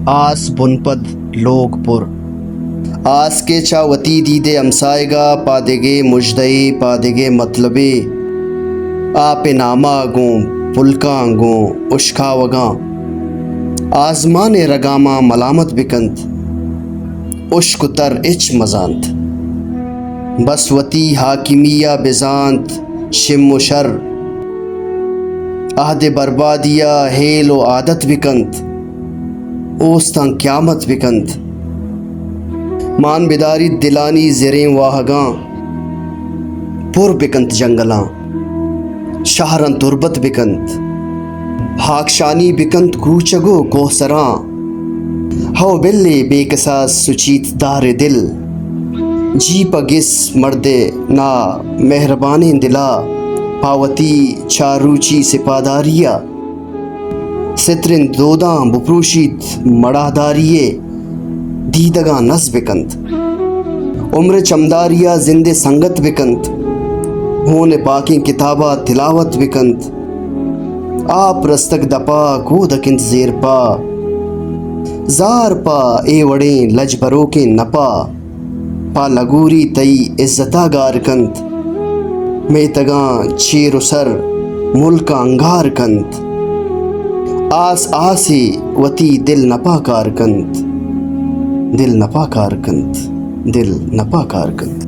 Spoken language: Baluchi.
آس بنپد لوگ پر۔ آس کہ چہ وتی دید ءِ ہمساہگ ءَ پہ دگہ مژدہے، پہ دگہ مطلبے، آپ ءِ نام ءَ گوں پلکاں، گوں اشکاوگاں، آزمان ءِ رگاماں ملامت بکنت، اشک ءُ تر ہچ مزانت۔ بس وتی حاکمی ءَ بزانت شم ءُ شر، عہد ءِ بربادی ءَ ہیل ءُ عادت بکنت، اوستاں قیامت بکنت۔ مان بداریت دلانی زریں واہگاں، پر بکنت جنگلاں، شہراں تربت بکنت، ہاکشانی بکنت کوچگ ءُ کوہسراں۔ ہو بلے بے کساس سچیت دار ءِ دل، جی پہ گس مرد ءِ نا مہربانیں دل ءَ، پہ وتی چار روچی سپاداری ءَ۔ ستریں دوداں بپروشیت، مڑاہداری ءِ دیدگاں نز بکنت۔ عمر ءِ چمداری ءَ زند ءِ سنگت بکنت۔ ہون ءِ پاکیں کتاب ءَ تلاوت بکنت۔ آپ رستگ دپ ءَ کودک انت زیرپا۔ زار پہ اے وڑیں لج بروکیں نپ ءَ۔ پہ لگوری تئی عزت ءَ گار کنت۔ میتگاں چیر ءُ سر ملک ءَ انگار کنت۔ آس آسے وتی دل نپاکار کنت۔ دل نپاکار کنت۔ دل نپاکار کنت۔